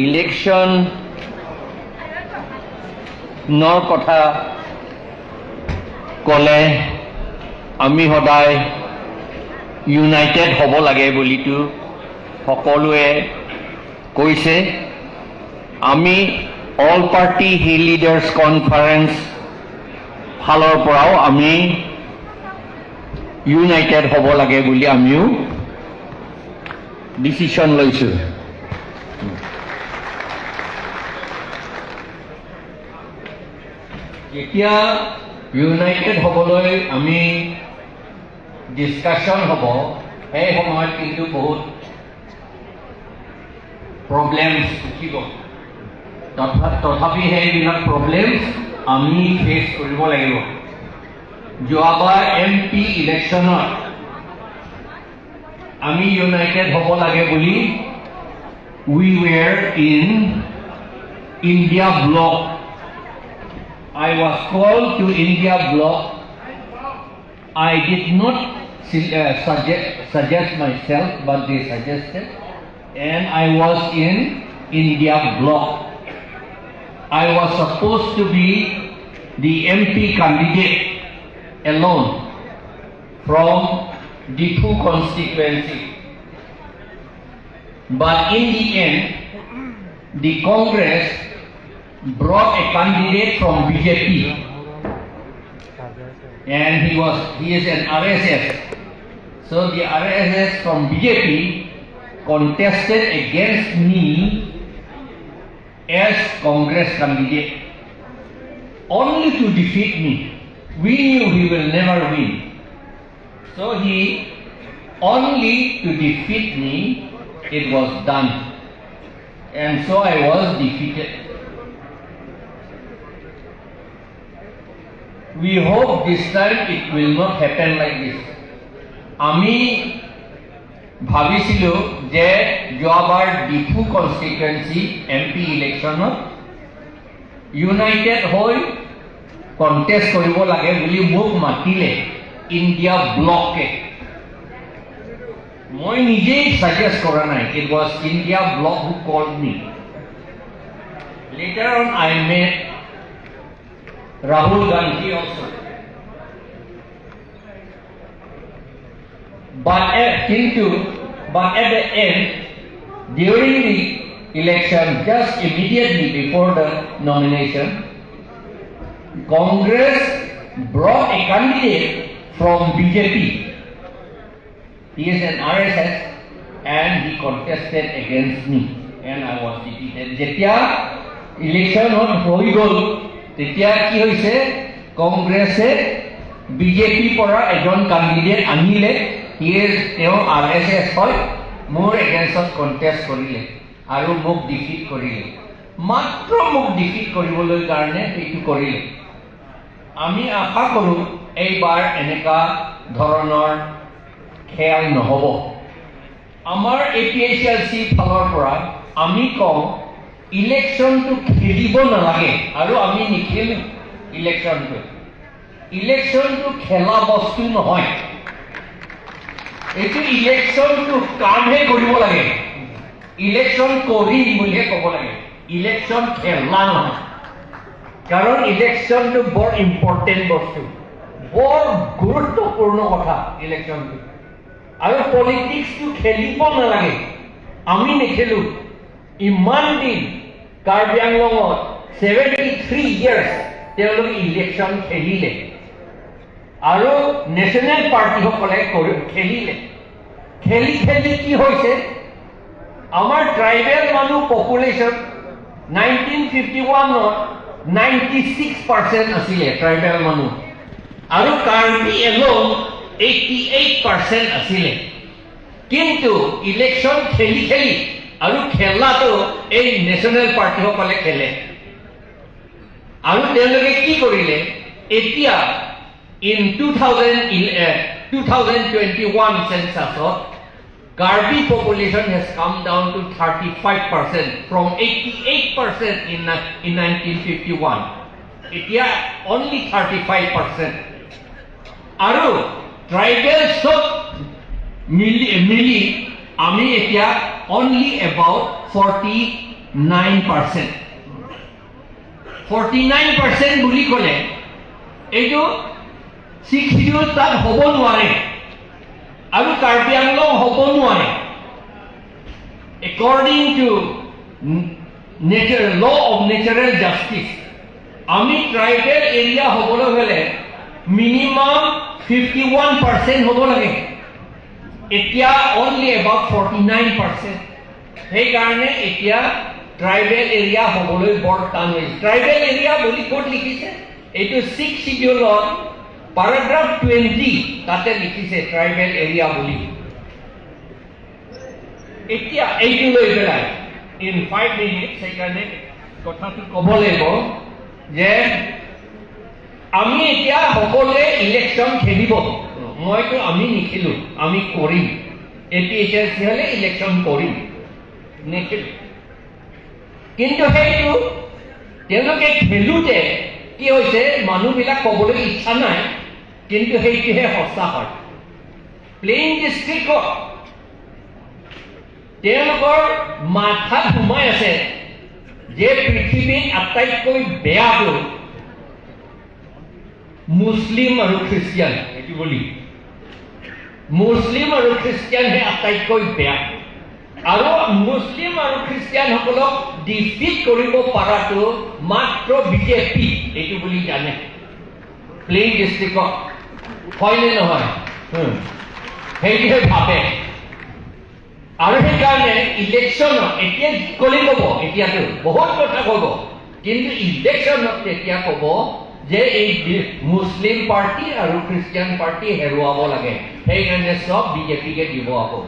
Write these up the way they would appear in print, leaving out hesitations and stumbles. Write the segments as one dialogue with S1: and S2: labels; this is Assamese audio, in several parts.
S1: ইলেকশ্যনৰ কথা ক'লে আমি সদায় ইউনাইটেড হ'ব লাগে বুলিতো সকলোৱে কৈছে। আমি all party hill leaders conference ফালৰ পৰাও আমি ইউনাইটেড হ'ব লাগে বুলি আমিও ডিচিশ্যন লৈছোঁ। যেতিয়া ইউনাইটেড হ'বলৈ আমি ডিছকাশ্যন হ'ব, সেই সময়ত কিন্তু বহুত প্ৰব্লেমছ উঠিব। তথাপি সেইবিলাক প্ৰব্লেমছ আমি ফেচ কৰিব লাগিব। যোৱাবাৰ এমপি ইলেকশ্যনত আমি ইউনাইটেড হ'ব লাগে বুলি we were in India bloc. I was called to India bloc. I did not suggest myself, but they suggested, and I was in India bloc. I was supposed to be the MP candidate alone from Diphu constituency. But in the end, the Congress brought a candidate from BJP, and he is an RSS. So the RSS from BJP contested against me as Congress candidate, only to defeat me. We knew he will never win. So he only to defeat me, it was done. And so I was defeated. We hope this time it will not happen like this. আমি ভাবিছিলোঁ যে যোৱাবাৰ ডিফু কনষ্টিটুৱেঞ্চি এমপি ইলেকশ্যনত ইউনাইটেড হৈ কণ্টেষ্ট কৰিব লাগে বুলি মোক মাতিলে ইণ্ডিয়া ব্লকে। মই নিজেই ছাজেষ্ট কৰা নাই। It was India bloc who called me. Later on, I met Rahul Gandhi also. But at the end, during the election, just immediately before the nomination, Congress brought a candidate from BJP. He is an RSS and he contested against me and I was defeated. যেতিয়া ইলেকশ্যনত হৈ গ'ল, তেতিয়া কি হৈছে, কংগ্ৰেছে বিজেপিৰ পৰা এজন কেণ্ডিডেট আনিলে। তেওঁ আৰএছএছ হয়, মোৰ এগেইনষ্টত কণ্টেষ্ট কৰিলে আৰু মোক ডিফিট কৰিলে। মাত্ৰ মোক ডিফিট কৰিবলৈ কাৰণে সেইটো কৰিলে। আমি আশা কৰোঁ এইবাৰ এনেকুৱা ধৰণৰ খেল নহ'ব। আমাৰ এপিএইচএলচি ফালৰ পৰা আমি কওঁ, ইলেকশ্যনটো খেলিব নালাগে আৰু আমি নিখেলোঁ ইলেকশ্যনটো। ইলেকশ্যনটো খেলা বস্তু নহয়। এইটো ইলেকশ্যনটো কামহে কৰিব লাগে। ইলেকশ্যন কৰিম বুলিহে ক'ব লাগে, ইলেকশ্যন খেলা নহয়। কাৰণ ইলেকশ্যনটো বৰ ইম্পৰ্টেণ্ট বস্তু, বৰ গুৰুত্বপূৰ্ণ কথা ইলেকশ্যনটো। আৰু পলিটিক্সটো খেলিব নালাগে। আমি নেখেলোঁ। ইমান দিন কাৰ্বি আংলঙত 73 ইয়াৰ্ছ তেওঁলোকে ইলেকশ্যন খেলিলে আৰু নেশ্যনেল পাৰ্টিসকলে খেলিলে। খেলি খেলি কি হৈছে? আমাৰ ট্ৰাইবেল মানুহ পপুলেশ্যন 1951ত 96% আছিলে ট্ৰাইবেল মানুহ আৰু কাৰ্বি এলোন 88% আছিলে। কিন্তু ইলেকশ্যন খেলি খেলি আৰু খেলাটো এই নেশ্যনেল পাৰ্টিসকলে খেলে আৰু তেওঁলোকে কি কৰিলে, এতিয়া in 2021 চেঞ্চাছত Karbi population has come down to 35% from 88% in 1951. এতিয়া only 35%. আৰু ট্ৰাইবেল চব মিলি মিলি আমি এতিয়া only about forty 9%। 49% বুলি ক'লে এইটো ছিক্স শিডিউল তাত হ'ব নোৱাৰে আৰু কাৰ্বি আংলং হ'ব নোৱাৰে। According to nature, law of natural justice, আমি ট্ৰাইবেল এৰিয়া হ'বলৈ হ'লে মিনিমাম 51% হ'ব লাগে। এতিয়া অনলি এবাউট 49%। সেইকাৰণে এতিয়া ট্ৰাইবেল এৰিয়া হ'বলৈ বৰ টান হৈছে। ট্ৰাইবেল এৰিয়া বুলি ক'ত লিখিছে? এইটো ছিক্স শিডিউলত পাৰাগ্ৰাফ 20, তাতে লিখিছে ট্ৰাইবেল এৰিয়া বুলি। এতিয়া এইটো লৈ পেলাই ইন 5 মিনিট, সেইকাৰণে কথাটো ক'ব লাগিব যে আমি এতিয়া সকলোৱে ইলেকশ্যন খেলিব। মইতো আমি নিখিলো, আমি কৰিম। এপিএইচএলচি হ'লে ইলেকশ্যন কৰিম, নেখেলো। কিন্তু সেইটো তেওঁলোকে খেলোতে কি হৈছে, মানুহবিলাক ক'বলৈ ইচ্ছা নাই, কিন্তু সেইটোহে সঁচা হয়। প্লেইন ডিষ্ট্ৰিক্টত তেওঁলোকৰ মাথাত সোমাই আছে যে পৃথিৱীত আটাইতকৈ বেয়াটো মুছলিম আৰু খ্ৰীষ্টিয়ান, সেইটো বুলি। মুছলিম আৰু খ্ৰীষ্টিয়ানহে আটাইতকৈ বেয়া আৰু মুছলিম আৰু খ্ৰীষ্টিয়ানসকলক ডিফিট কৰিব পৰাটো মাত্ৰ বিজেপি, এইটো বুলি জানে প্লেইন ডিষ্ট্ৰিক্টত। হয়নে নহয়? সেইটোহে ভাবে। আৰু সেইকাৰণে ইলেকশ্যনত এতিয়া ক'লে ক'ব, এতিয়াতো বহুত কথা ক'ব, কিন্তু ইলেকশ্যনত তেতিয়া ক'ব যে এই মুছলিম পাৰ্টি আৰু খ্ৰীষ্টিয়ান পাৰ্টি হেৰুৱাব লাগে, সেইকাৰণে চব বিজেপিকে দিব আকৌ।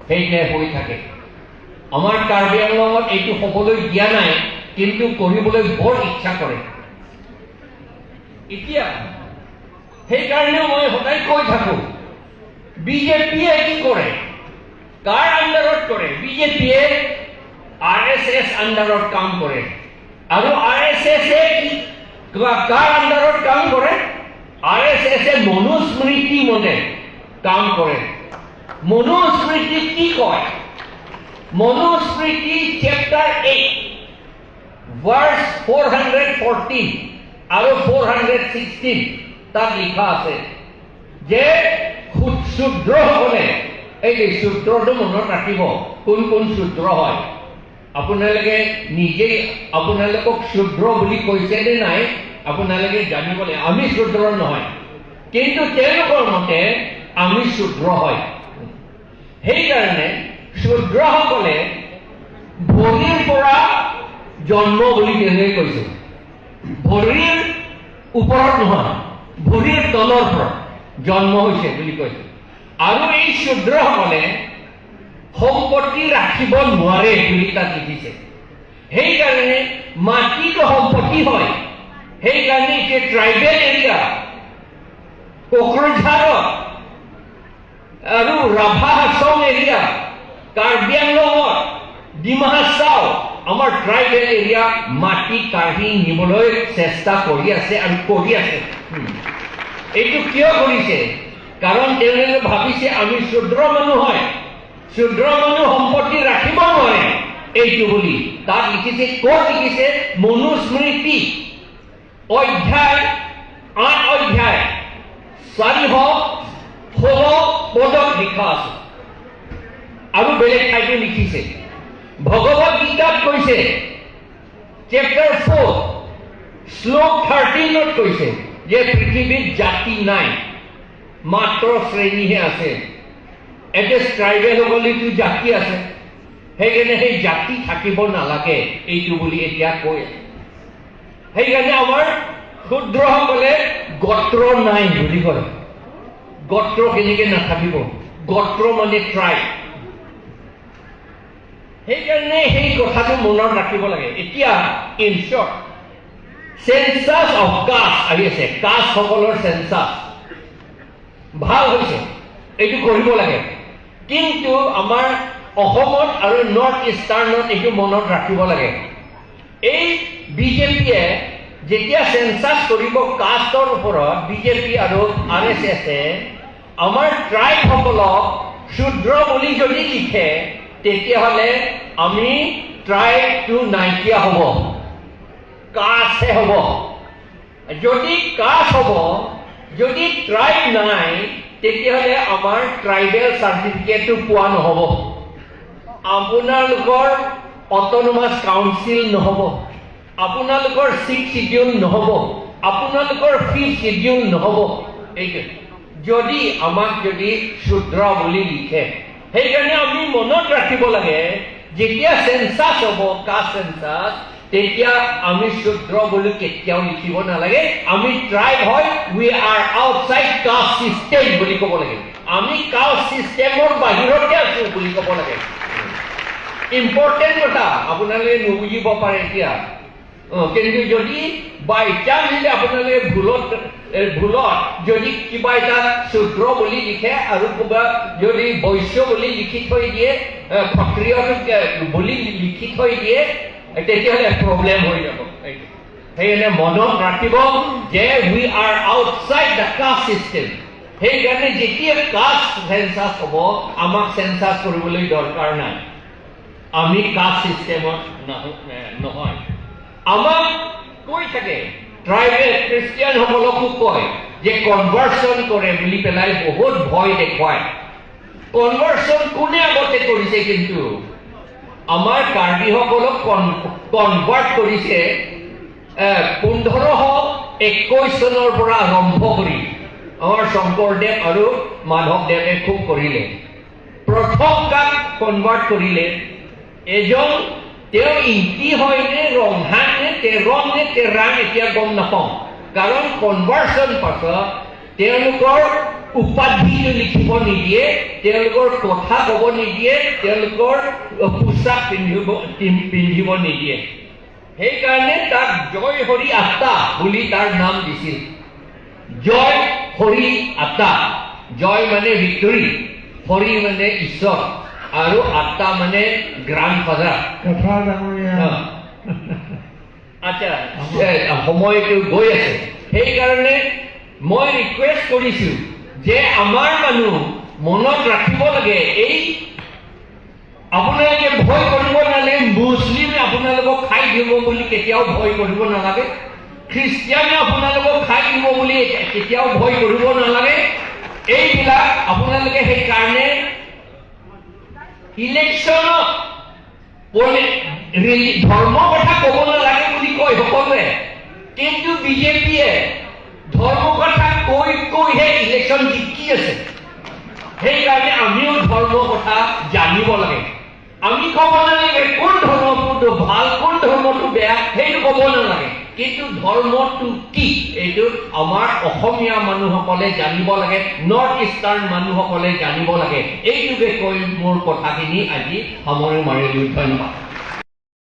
S1: সেইটোৱে হৈ থাকে। আমাৰ কাৰ্বি আংলঙত এইটো হ'বলৈ দিয়া নাই, কিন্তু কৰিবলৈ বৰ ইচ্ছা কৰে। এতিয়া সেইকাৰণে মই সদায় কৈ থাকোঁ, বিজেপিয়ে কি কৰে, কাৰ আণ্ডাৰত কৰে? বিজেপিয়ে আৰএছএছ আণ্ডাৰত কাম কৰে। আৰু আৰএছএছে কি কাৰ আণ্ডাৰত কাম কৰে? আৰএছএছে মনুস্মৃতি মতে কাম কৰে। মনুস্মৃতি কি কয়? মনুস্মৃতি চেপ্টাৰ 8, ভাৰ্চ 414 আৰু 416, তাত লিখা আছে যে শূদ্ৰসকলে, এই যে শূদ্ৰটো মনত ৰাখিব, কোন কোন শূদ্ৰ হয়। আপোনালোকে নিজেই আপোনালোকক শূদ্ৰ বুলি কৈছে নে নাই, আপোনালোকে জানিব লাগিব। আমি শূদ্ৰ নহয়, কিন্তু তেওঁলোকৰ মতে আমি শূদ্ৰ হয়। সেইকাৰণে শূদ্ৰসকলে ভৰিৰ পৰা জন্ম বুলি তেওঁলোকে কৈছে। ভৰিৰ ওপৰত নহয়, ভৰিৰ তলৰ পৰা জন্ম হৈছে বুলি কৈছে। আৰু এই শূদ্ৰসকলে সম্পত্তি ৰাখিব নোৱাৰে বুলি তাত লিখিছে। সেইকাৰণে মাটিটো সম্পত্তি হয়। সেইকাৰণে এতিয়া ট্ৰাইবেল এৰিয়া কোকৰাঝাৰত আৰু ৰাভা হাছং এৰিয়া, কাৰ্বি আংলঙত, ডিমা হাছাও, আমাৰ ট্ৰাইবেল এৰিয়া মাটি কাঢ়ি নিবলৈ চেষ্টা কৰি আছে আৰু কৰি আছে। এইটো কিয় কৰিছে? কাৰণ তেওঁলোকে ভাবিছে আমি শূদ্ৰ মানুহ হয়, শূদ্ৰ মানুহ সম্পত্তি ৰাখিব নোৱাৰে, এইটো বুলি তাত লিখিছে। ক'ত লিখিছে? মনুস্মৃতি অধ্যায় 8 অধ্যায় 416 পদত লিখা আছে। আৰু বেলেগ ঠাইতো লিখিছে। ভগৱত গীতাত কৈছে, চেপ্টাৰ 4, শ্লোক 13ত কৈছে যে পৃথিৱীত জাতি নাই, মাত্ৰ শ্ৰেণীহে আছে। এতিয়া ট্ৰাইবেলসকলেতো জাতি আছে, সেইকাৰণে সেই জাতি থাকিব নালাগে, এইটো বুলি এতিয়া কৈ আছে। সেইকাৰণে আমাৰ শূদ্ৰসকলে গোত্ৰ নাই বুলি কয়। গোত্ৰ কেনেকে নাথাকিব? গোত্ৰ মানে ট্ৰাইব। সেইকাৰণে সেই কথাটো মনত ৰাখিব লাগে। এতিয়া in short, census of caste আহি আছে। কাষ্টসকলৰ চেঞ্চাছ ভাল হৈছে, এইটো কৰিব লাগে। কিন্তু আমাৰ অসমত আৰু নৰ্থ ইষ্টাৰ্ণত এইটো মনত ৰাখিব লাগে, এই বিজেপিয়ে যেতিয়া চেঞ্চাছ কৰিব কাষ্টৰ ওপৰত, বিজেপি আৰু আৰএছএছে আমাৰ ট্ৰাইবসকলক শূদ্ৰ বুলি যদি লিখে, তেতিয়াহ'লে আমি ট্ৰাইবটো নাইকিয়া হ'ব, কাষ্টহে হ'ব। যদি কাষ্ট হ'ব, যদি ট্ৰাইব নাই, তেতিয়াহ'লে আমাৰ ট্ৰাইবেল চাৰ্টিফিকেটটো পোৱা নহ'ব, আপোনালোকৰ অট'নমাছ কাউন্সিল নহ'ব, আপোনালোকৰ ছিক্স চিডিউল নহ'ব, আপোনালোকৰ ফিফ্থ চিডিউল নহ'ব। এইটো যদি আমাক যদি শূদ্ৰ বুলি লিখে। সেইকাৰণে আমি মনত ৰাখিব লাগে, যেতিয়া চেঞ্চাছ হ'ব, কাষ্ট চেঞ্চাছ, তেতিয়া আমি শূদ্ৰ বুলি কেতিয়াও লিখিব নালাগে। আমি ট্ৰাইব হয়, we are outside caste system বুলি ক'ব লাগে। আমি কাষ্ট চিষ্টেমৰ বাহিৰতে আছো বুলি ক'ব লাগে। ইম্পৰ্টেণ্ট কথা, আপোনালোকে নুবুজিব পাৰে এতিয়া। কিন্তু যদি বাই চান্স যদি আপোনালোকে ভুলত যদি কিবা এটা শূদ্ৰ বুলি লিখে আৰু কিবা যদি বৈশ্য বুলি লিখি থৈ দিয়ে, ক্ষত্ৰিয়টো বুলি লিখি থৈ দিয়ে, তেতিয়াহ'লে প্ৰব্লেম হৈ যাব। সেইকাৰণে মনত ৰাখিব যে we are outside the caste system। সেইকাৰণে যেতিয়া কাষ্ট চেঞ্চাছ হ'ব, আমাক চেঞ্চাছ কৰিবলৈ দৰকাৰ নাই। আমি কাষ্ট চিষ্টেমত নহয়। আমাক কৈ থাকে, ট্ৰাইবেল খ্ৰীষ্টিয়ানসকলকো কয় যে কনভাৰ্চন কৰে বুলি পেলাই বহুত ভয় দেখুৱায়। কনভাৰ্চন কোনে আগতে কৰিছে? কিন্তু আমাৰ কাৰ্বিসকলক কনভাৰ্ট কৰিছে 1521 চনৰ পৰা আৰম্ভ কৰি আমাৰ শংকৰদেৱ আৰু মাধৱদেৱে খুব কৰিলে। প্ৰথম কাক কনভাৰ্ট কৰিলে? এজন তেওঁ ইংতি হয় নে ৰংহাং নে তেৰং নে তেৰাং, এতিয়া গম নাপাওঁ। কাৰণ কনভাৰ্চন পাছত তেওঁলোকৰ উপাধিটো লিখিব নিদিয়ে, তেওঁলোকৰ কথা ক'ব নিদিয়ে, তেওঁলোকৰ পোচাক পিন্ধিব নিদিয়ে। সেইকাৰণে তাক জয় হৰি আত্মা বুলি তাৰ নাম দিছিল। জয় হৰি আত্মা। জয় মানে ভিক্টৰী, হৰি মানে ঈশ্বৰ আৰু আত্মা মানে গ্ৰাণ্ড ফাদাৰ।
S2: কথা ডাঙৰীয়া।
S1: আচ্ছা, সময়টো গৈ আছে। সেইকাৰণে মই ৰিকুৱেষ্ট কৰিছো যে আমাৰ মানুহ মনত ৰাখিব লাগে, এই আপোনালোকে ভয় কৰিব নালাগে। মুছলিমে আপোনালোকক খাই দিব বুলি কেতিয়াও ভয় কৰিব নালাগে। খ্ৰীষ্টিয়ানে আপোনালোকক খাই দিব বুলি কেতিয়াও ভয় কৰিব নালাগে। এইবিলাক আপোনালোকে সেইকাৰণে ইলেকশ্যনত ধৰ্মৰ কথা ক'ব নালাগে বুলি কয় সকলোৱে, কিন্তু বিজেপিয়ে ধৰ্ম কথা কৈ কৈহে ইলেকশ্যন জিকি আছে। সেইকাৰণে আমিও ধৰ্ম কথা জানিব লাগে। আমি ক'ব নালাগে কোন ধৰ্মটো ভাল, কোন ধৰ্মটো বেয়া, সেইটো ক'ব নালাগে। কিন্তু ধৰ্মটো কি, এইটো আমাৰ অসমীয়া মানুহসকলে জানিব লাগে, নৰ্থ ইষ্টাৰ্ণ মানুহসকলে জানিব লাগে। এইটোকে কৈ মোৰ কথাখিনি আজি সামৰণি মাৰিলো। ধন্যবাদ।